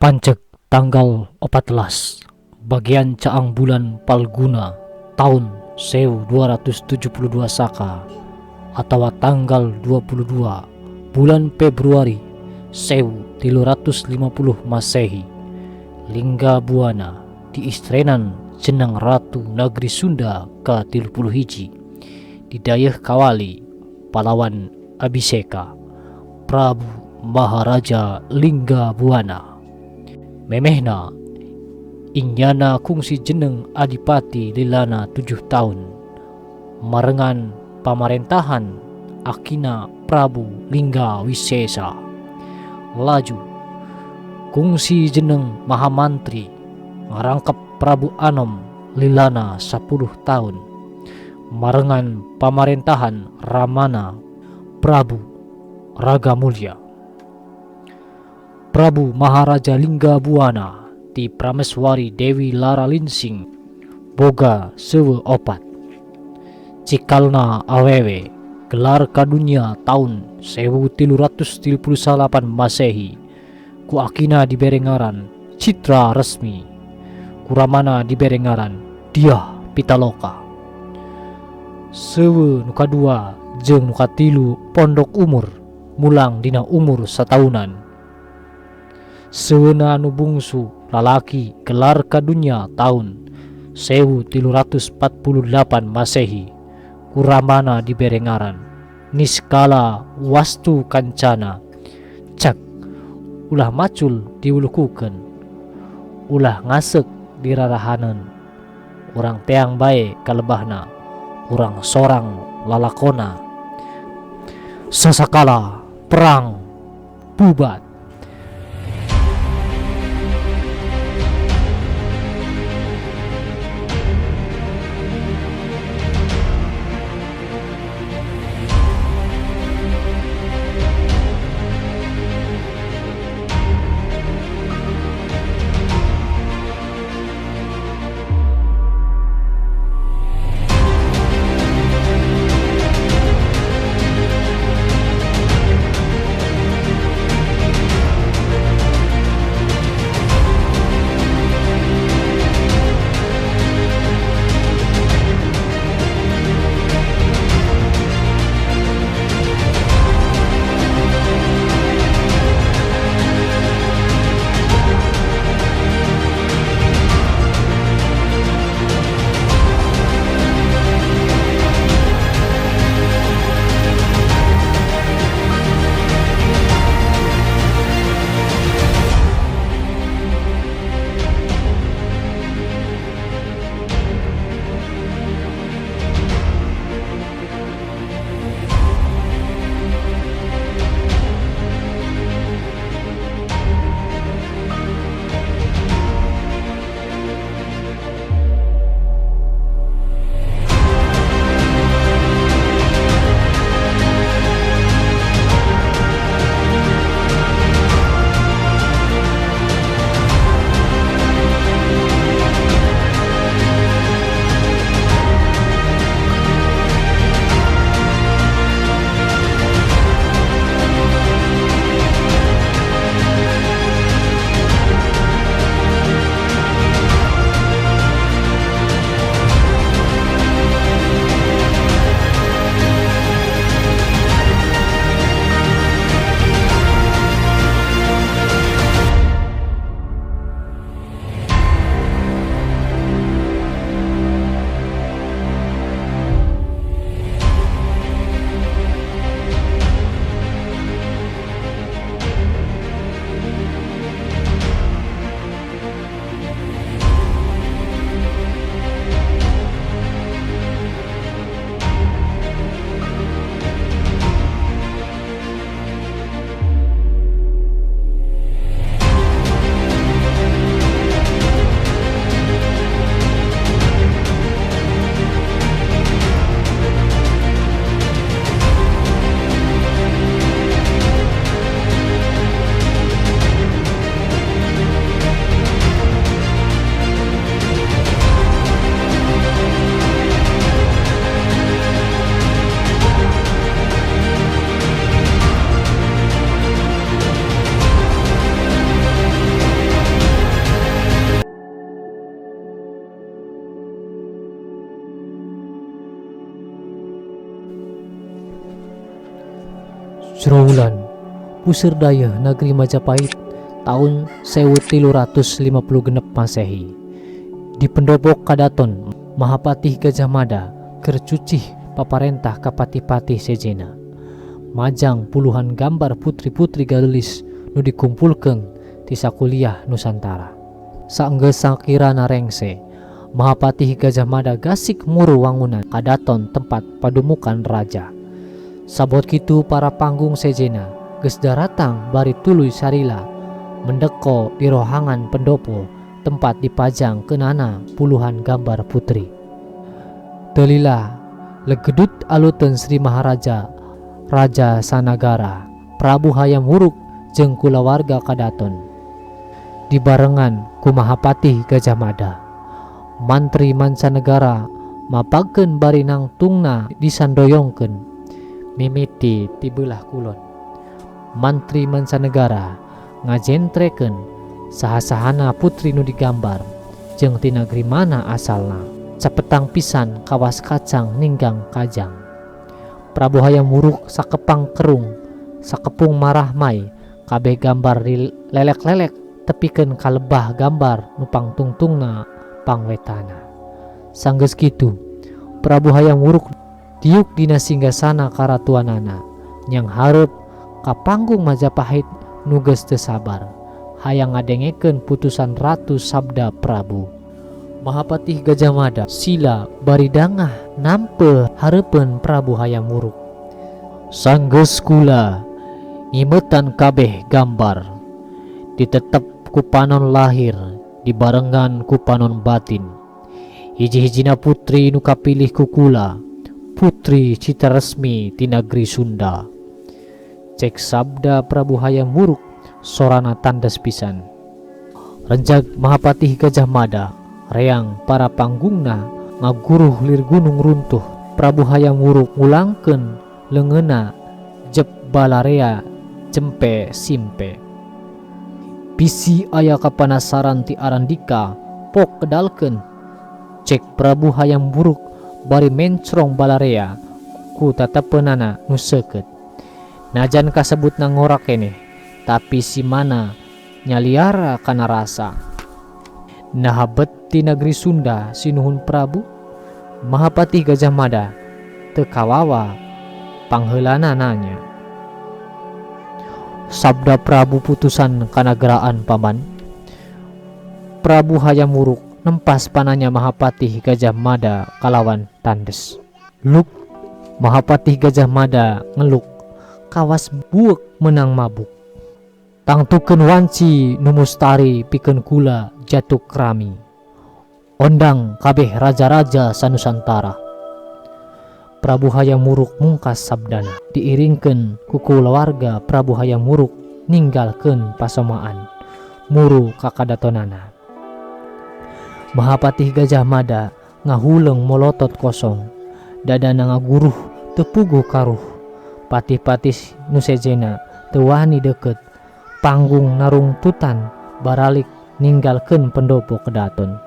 Panceg tanggal 14 bagian caang bulan Palguna tahun 1272 Saka atau tanggal 22 bulan Februari 1350 Masehi, Lingga Buana diistrenan jeneng Ratu Negeri Sunda ke-31 didayeh kawali pahlawan Abiseka Prabu Maharaja Lingga Buana. Memehna inyana kungsi jeneng Adipati lilana 7 tahun marengan pamarentahan akina Prabu Lingga Wisesa. Laju kungsi jeneng Mahamantri ngarangkep Prabu Anom lilana 10 tahun marengan pamarentahan Ramana Prabu Raga Mulya. Prabu Maharaja Lingga Buana ti Prameswari Dewi Lara Linsing boga sewe opat. Cikalna awewe gelar kadunya tahun 1338 Masehi ku akina dibere ngaran Citra Resmi, kuramana dibere ngaran Diah Pitaloka. Sewe nu kadua jeung nu katilu pondok umur mulang dina umur sataunan. Seweuna nu bungsu lalaki gelar kadunya tahun 1348 Masehi kuramana dibere ngaran Niskala Wastu Kancana. Cak ulah macul diwulukukeun, ulah ngasek dirarahaneun, urang teang bae kalebahna, urang sorang lalakona. Sasakala perang bubat. Jero wulan puseur dayeuh nagri Majapahit taun 1356 Masehi. Di pendopo kadaton Mahapatih Gajah Mada keur cucih paparentah ka patih-patih sejenna. Majang puluhan gambar putri-putri gareulis nu dikumpulkeun ti sakuliah Nusantara. Saenggeus sakirana rengse, Mahapatih Gajah Mada gasik muru wangunan kadaton tempat padumukan raja. Sabot kitu para panggung sejenna geus daratang bari tuluy salila mendeko di rohangan pendopo tempat dipajangkeunana puluhan gambar putri. Teu lila legedut aluteun Sri Maharaja Rajasanagara Prabu Hayam Wuruk jeung kulawarga kadaton. Dibarengan ku Mahapatih Gajah Mada. Mantri mancanegara mapagkeun bari nangtungna disandoyongkeun mimiti ti beulah kulon. Mantri mancanegara ngajentrekeun saha-sahana putri nu digambar jeung ti nagri mana asalna. Capetang pisan kawas kacang ninggang kajang. Prabu Hayam Wuruk sakepang kerung, sakepung marahmai, kabeh gambar dilelek-lelek tepikeun ka lebah gambar nu pangtungtungna pangwetana. Sanggeus kitu, Prabu Hayam Wuruk diuk dina singgasana karatuanana nyang hareup ka panggung Majapahit nu geus teu sabar hayang ngadengekeun putusan Ratu Sabda Prabu. Mahapatih Gajah Mada sila bari dangah nampe hareupeun Prabu Hayam Wuruk. Sanggeus kula ngimetan kabeh gambar ditetep ku panon lahir dibarengan ku panon batin. Hiji-hijina putri nu kapilih ku kula Putri Citaresmi ti nagri Sunda. Cek sabda Prabu Hayam Wuruk sorana tandes pisan. Renjag Mahapatih Gajah Mada reang para panggungna ngaguruh lir gunung runtuh. Prabu Hayam Wuruk ngulangkeun leungeunna jep balarea cempe simpe. Bisi aya kapanasaran ti Arandika pok kedalkeun. Cek Prabu Hayam Wuruk bari mencrong balarea ku tatepeunana nu seukeut. Najan kasebutna ngora keneh, tapi si mana nyaliara kana rasa. Naha bet ti nagri Sunda sinuhun Prabu? Mahapatih Gajah Mada teu kawawa pangheulana nanya. Sabda Prabu putusan kanagaraan paman. Prabu Hayam Wuruk nempas pananya Mahapatih Gajah Mada kalawan tandes. Luk Mahapatih Gajah Mada ngeluk kawas bueuk meunang mabuk. Tangtukeun wanci nu mustari pikeun kula jatuk rami. Ondang kabeh raja-raja sanusantara. Prabu Hayam Wuruk mungkas sabdana diiringkeun ku kulawarga Prabu Hayam Wuruk ninggalkeun pasomaan muru ka kadatonana. Mahapatih Gajah Mada ngahuleung molotot kosong, dadana ngaguruh teu puguh karuh. Patih-patih nu sejenna teu wani deukeut, panggung narungtutan baralik ninggalkeun pendopo kedaton.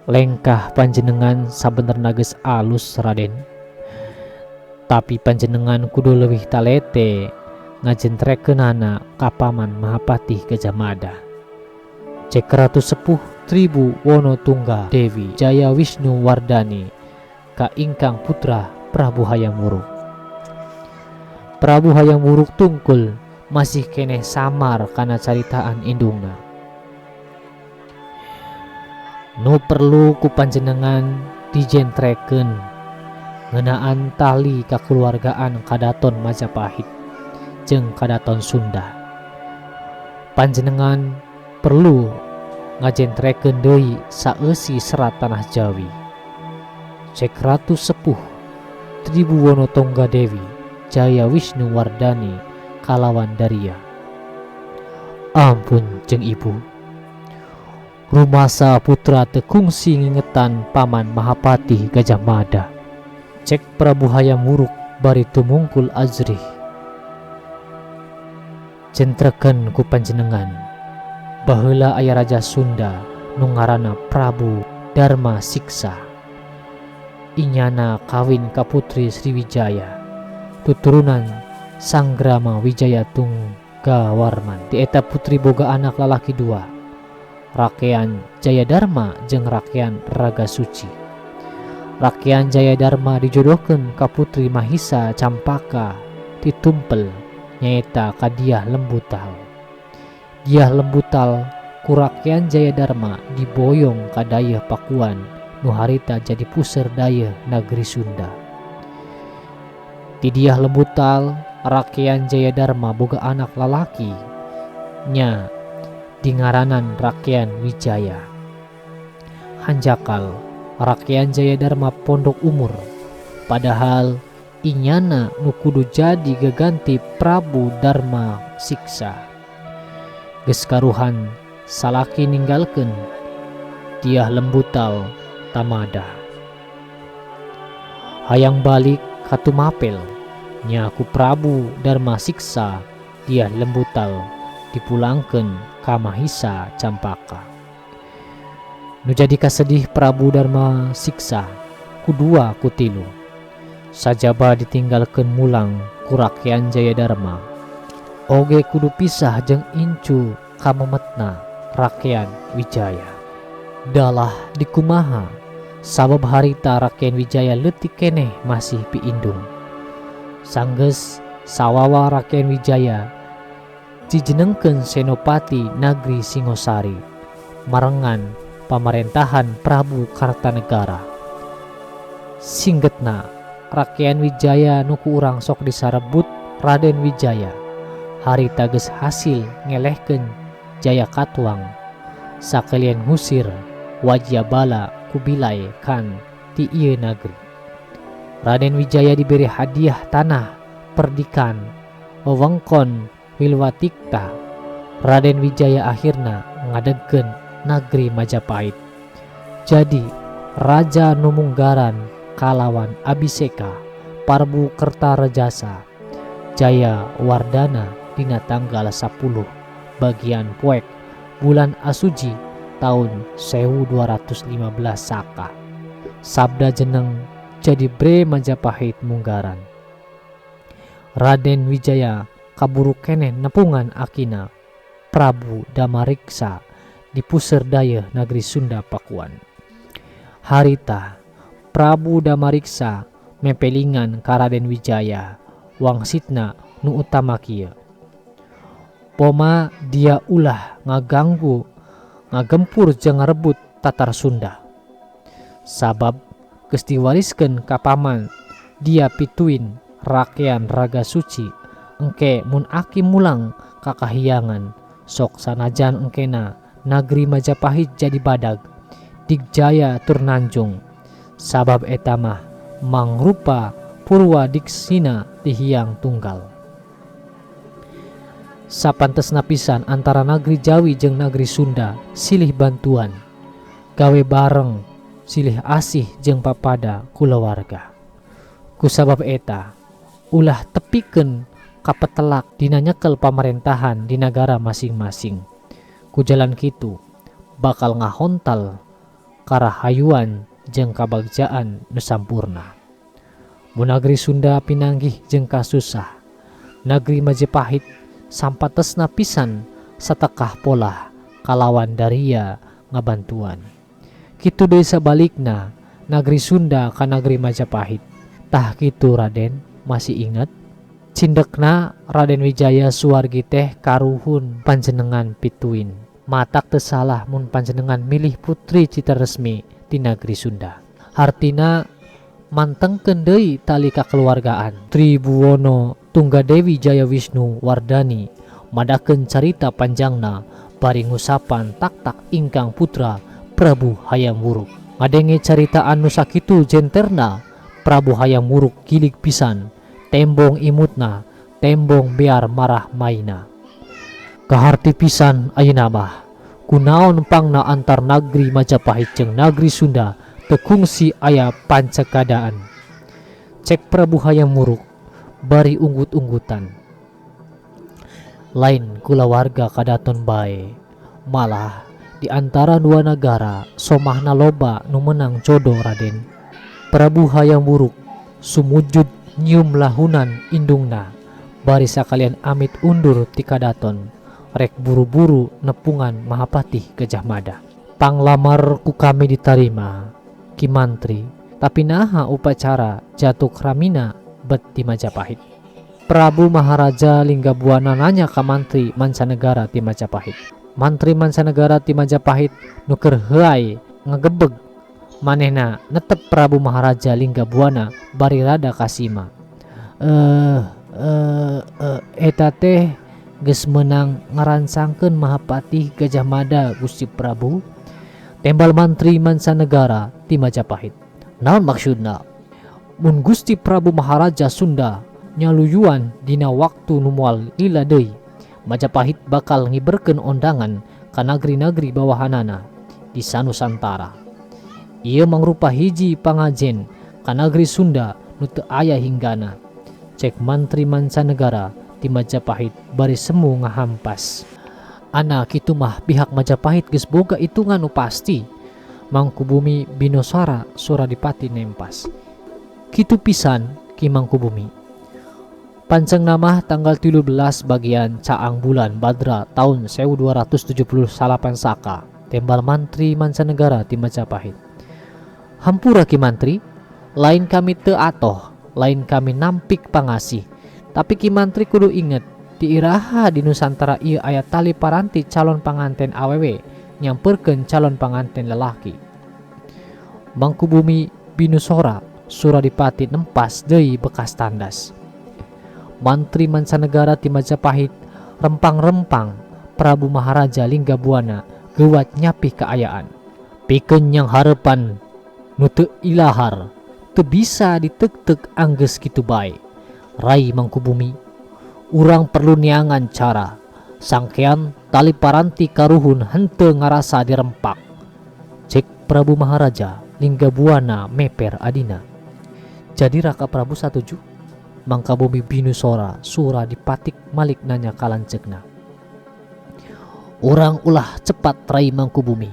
Lengkah panjenengan sabenerna geus alus Raden. Tapi panjenengan kudu leuwih talete ngajentrekeunana ka paman Mahapatih Gajah Mada. Cek Ratu Sepuh Tribu Wono Tungga Dewi Jaya Wisnu Wardani ka ingkang putra Prabu Hayam Wuruk. Prabu Hayam Wuruk tungkul masih keneh samar kana caritaan indungna. Nu perlu ku panjenengan dijentrekeun ngeunaan tali kakeluargaan Kadaton Majapahit jeung Kadaton Sunda. Panjenengan perlu ngajentrekeun deui saeusi serat tanah Jawi. Cek Ratu Sepuh Tribhuwana Tungga Dewi Jaya Wisnu Wardani kalawan daria. Ampun jeung ibu. Rumasa putra teu kungsi ngingetan paman Mahapatih Gajah Mada. Cek Prabu Hayam Wuruk bari tumungkul ajrih. Jentreken ku panjenengan. Baheula aya raja Sunda nu ngaranna Prabu Darma Siksa. Inyana kawin ka putri Sriwijaya, tuturunan Sanggrama Wijaya Tunggawarman. Ti eta putri boga anak lalaki dua, Rakean Jayadarma jeung Rakean Raga Suci. Rakean Jayadarma dijodohkeun ka putri Mahisa Campaka ti Tumpel nyaeta ka Dyah Lembutal. Dyah Lembutal ku Rakean Jayadarma diboyong ka Dayeuh Pakuan nu harita jadi puseur dayeuh nagri Sunda. Ti Dyah Lembutal Rakean Jayadarma boga anak lalaki nya dingaranan Rakean Wijaya. Hanjakal Rakean Jayadarma pondok umur, padahal inyana nu kudu jadi gaganti Prabu Darma Siksa. Geus karuhan salaki ninggalkeun Dyah Lembutal tamada. Hayang balik ka Tumapel nya ku Prabu Darma Siksa Dyah Lembutal dipulangkeun ka Mahisa Campaka. Nu jadi kasedih Prabu Darma Siksa ku dua ku tilu. Sajaba ditinggalkeun mulang ku Rakean Jayadarma. Oge kudu pisah jeung incu kamemetna Rakean Wijaya. Dalah dikumaha sabab harita Rakean Wijaya leutik keneh masih piindung. Sanggeus sawawa Rakean Wijaya dijenengkeun Senopati Nagri Singosari marengan pamarentahan Prabu Kartanegara. Singgetna Rakean Wijaya nu ku urang sok disarebut Raden Wijaya harita geus hasil ngelehkeun Jaya Katuang sakalian ngusir Wadyabala Kubilai Khan ti ieu nagri. Raden Wijaya diberi hadiah tanah perdikan wewengkon Wilwatikta. Raden Wijaya akhirna ngadegkeun nagri Majapahit. Jadi Raja Numunggaran kalawan Abiseka Prabu Kertarejasa Jaya Wardana dina tanggal 10 bagian poek bulan Asuji tahun 1215 Saka. Sabda jeneng jadi Bre Majapahit Munggaran. Raden Wijaya kaburu keneh nepungan akina Prabu Damariksa di puseur dayeuh nagri Sunda Pakuan. Harita Prabu Damariksa mepelingan ka Raden Wijaya wangsitna nu utama kieu. Poma dia ulah ngaganggu ngagempur jeung ngarebut Tatar Sunda. Sabab geus diwariskeun ka paman dia pituin Rakean Raga Suci engke mun aki mulang ka kahiyangan sok sanajan engkena nagri Majapahit jadi badag digjaya tur nanjung sabab eta mah mangrupa purwa diksina ti Hyang Tunggal. Sapantesna pisan antara nagri Jawi jeung nagri Sunda silih bantuan gawe bareng silih asih jeung papada kulawarga. Kusabab eta ulah tepikeun kapetelak dina nyekel pamarentahan di nagara masing-masing. Ku jalan kitu bakal ngahontal karahayuan jeung kabagjaan nu sampurna. Mun nagri Sunda pinanggih jeung kasusah, nagri Majapahit sampatesna pisan satekah polah kalawan daria ngabantuan. Kitu deui sabalikna nagri Sunda ka nagri Majapahit. Tah kitu Raden, masih ingat? Cindekna Raden Wijaya suwargi teh karuhun panjenengan pituin. Matak teu salah mun panjenengan milih putri Citaresmi ti nagri Sunda. Hartina mantengkeun deui tali kakeluargaan. Tribuwono Tunggadewi Jaya Wisnu Wardani madakeun carita panjangna bari ngusapan taktak ingkang putra Prabu Hayam Wuruk. Ngadenge carita anu sakitu jenterna Prabu Hayam Wuruk gilig pisan, tembong imutna, tembong bear marah maina. Kaharti pisan ayeuna mah kunaon pangna antar nagri Majapahit jeung nagri Sunda teu kungsi aya pancekadaan. Cek Prabu Hayam Wuruk bari unggut-unggutan. Lain kulawarga kadaton bae, malah di antara dua nagara somahna loba nu menang jodoh Raden. Prabu Hayam Wuruk sumujud nyium lahunan indungna Bari sakalian amit undur ti kadaton rek buru-buru nepungan Mahapatih Gajah Mada. Panglamar ku kami ditarima Ki Mantri, tapi naha upacara Jatukramina bet di Majapahit. Prabu Maharaja Linggabuana nanya ka mantri mancanegara ti Majapahit. Mantri mancanegara ti Majapahit nu keur heuay ngagebeg manehna netep Prabu Maharaja Linggabuana bari rada kasima. Eh eh eh eta teh geus meunang ngarancangkeun Mahapatih Gajah Mada, Gusti Prabu, tembal mantri mancanegara ti Majapahit. Naon maksudna? Mun Gusti Prabu Maharaja Sunda nyaluyuan dina waktu nu moal lila deui, Majapahit bakal ngiberkeun ondangan ka nagri-nagri bawahanana di Sanusantara. Ieu mangrupa hiji pangajen ka nagri Sunda nu teu aya hinggana, cek mantri mancanegara ti Majapahit bari semu ngahampas. Ana kitu mah pihak Majapahit geus boga itungan nu pasti, Mangkubumi Binosara Suradipati nempas. Kitu pisan, Ki Mangkubumi. Pancengna mah tanggal 13 bagian caang bulan Badra tahun 1278 Saka, tembal mantri mancanegara ti Majapahit. Hampura Ki Mantri, lain kami teu atoh, lain kami nampik pangasih, tapi Ki Mantri kudu inget ti iraha di Nusantara ieu aya tali paranti calon panganten awewe nyamperkeun calon panganten lalaki. Mangkubumi Binusora Suradipati nempas deui bekas tandas. Mantri mancanegara ti Majapahit rempang-rempang Prabu Maharaja Linggabuana geuwat nyapih kaayaan. Pikeun nyang hareupan nu teu ilahar teu bisa ditektek anggeus kitu bae. Rai Mangkubumi, urang perlu neangan cara sangkean tali paranti karuhun henteu ngarasa dirempak, cek Prabu Maharaja Linggabuana meper adina. Jadi Raka Prabu satuju? Mangkubumi Binusora Suradipatik malik nanya ka lanceukna. Urang ulah cepat, Rai Mangkubumi.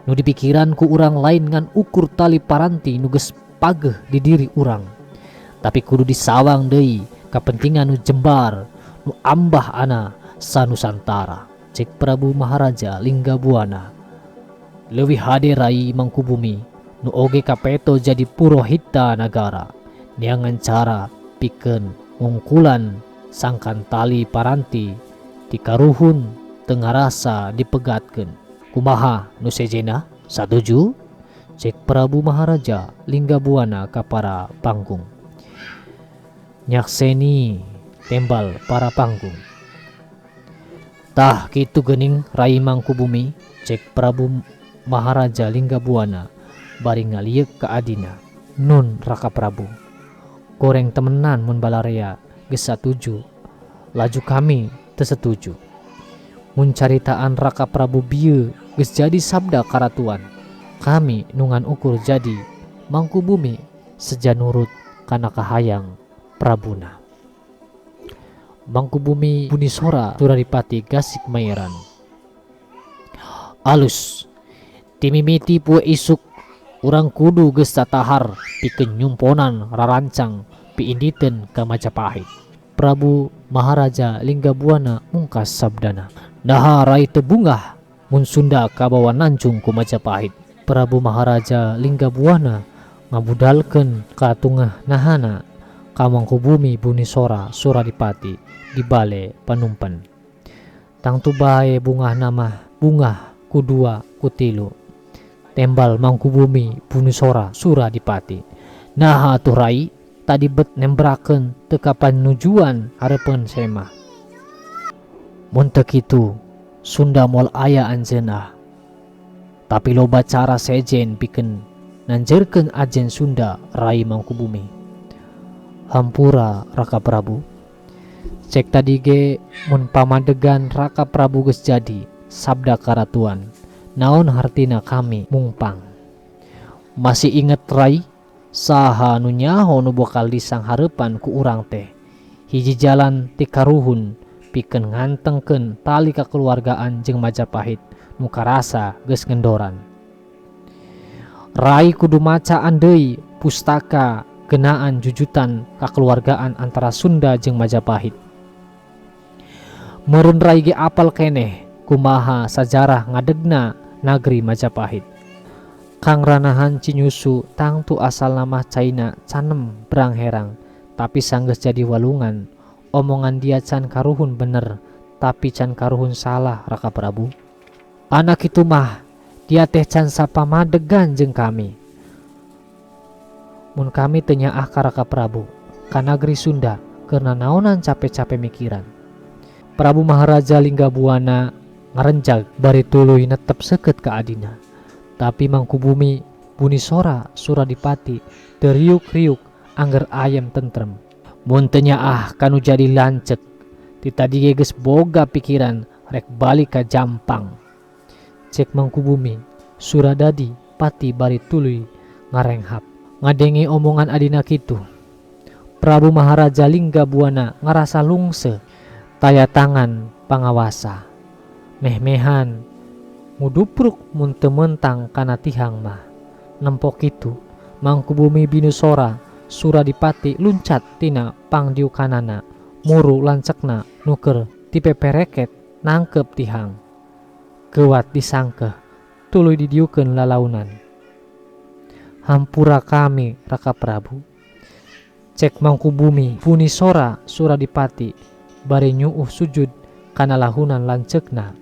Nu dipikiran ku urang lain ngan ukur tali paranti nu geus pageh di diri urang. Tapi kudu disawang deui kapentingan nu jembar, nu ambah ana sanusantara, cek Prabu Maharaja Linggabuana. Leuwih hade Rai Mangkubumi nu oge kapeto jadi purohita nagara neangan cara pikeun ngungkulan sangkan tali paranti ti karuhun teu ngarasa dipegatkeun. Kumaha nu sejenna, satuju? Cek Prabu Maharaja Linggabuana ka para panggung. Nyakseni, tembal para panggung. Tah kitu geuning, Rai Mangkubumi, cek Prabu Maharaja Linggabuana bari ngalieuk ka adina. Nun, Raka Prabu. Goreng temenan mun balarea geus satuju laju kami teu setuju. Mun caritaan Raka Prabu bieu geus jadi sabda karatuan, kami nu ngan ukur jadi Mangkubumi seja nurut kana kahayang Prabuna. Mangkubumi Bunisora Suradipati gasik mayeran. Alus, timimiti poe isuk urang kudu geus tatahar pikeun nyumponan rarancang piinditeun ka Majapahit. Prabu Maharaja Linggabuana mungkas sabdana. Naha Rai teu bungah mun Sunda kabawa nancung ku Majapahit? Prabu Maharaja Linggabuana ngabudalkeun katungehnahana ka Mangkubumi Bunisora Suradipati di bale panumpen. Tangtu bae bungahna mah bungah ku dua ku tilu, tembal Mangkubumi Bunisora Suradipati. Naha atuh Rai tadi bet nembrakeun teu kapanujuan hareupeun semah? Mun teu kitu Sunda moal aya anjeunna. Tapi loba cara sejen pikeun nanjeurkeun ajen Sunda, Rai Mangkubumi. Hampura, Raka Prabu. Cek tadi ge mun pamadegan Raka Prabu geus jadi sabda karatuan, naon hartina kami mungpang? Masih inget Rai, saha nu nyaho nu bakal disanghareupan ku urang teh hiji jalan ti karuhun pikeun ngantengkeun tali kakeluargaan jeung Majapahit nu karasa geus ngendoran? Rai kudu macaan deui pustaka genaan jujutan kakeluargaan antara Sunda jeung Majapahit. Meureun rai ge apal keneh kumaha sajarah ngadegna nagri Majapahit. Kangranahan Cinyusu tangtu asalna mah caina canem berang herang tapi sanggeus jadi walungan omongan dia can karuhun bener tapi can karuhun salah Raka Prabu. Anak kitu mah dia teh can sapamadegan jeung kami. Mun kami teu nyaah ka Raka Prabu ka nagri Sunda keur nanaonan cape-cape mikiran. Prabu Maharaja Linggabuana ngarenjag bari tuluy netep seukeut ka adina. Tapi Mangkubumi Bunisora Suradipati teu riuk-riuk angger ayem tentrem. Mun teu nyaah kanu jadi lanceuk ti tadi ge geus boga pikiran rek balik ka Jampang. Cek Mangkubumi Suradadi pati bari tuluy ngarenghap. Ngadenge omongan adina kitu. Prabu Maharaja Linggabuana ngarasa lungse taya tangan pangawasa. Meh-mehan ngudupruk mun teu mentang kana tihang mah. Nempo kitu Mangkubumi Binusora Suradipati luncat tina pangdiukanana muru lancekna nu keur tipepereket nangkep tihang. Geuwat disangkeuh tuluy didiukeun lalaunan. Hampura kami Raka Prabu. Cek Mangkubumi Bunisora Suradipati bari nyuuh sujud kana lahunan lanceukna.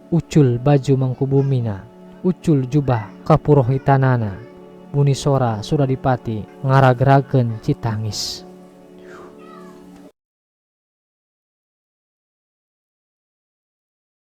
Ucul baju Mangkubumina, ucul jubah kapurohitanana. Bunisora Suradipati ngaragrageun citangis.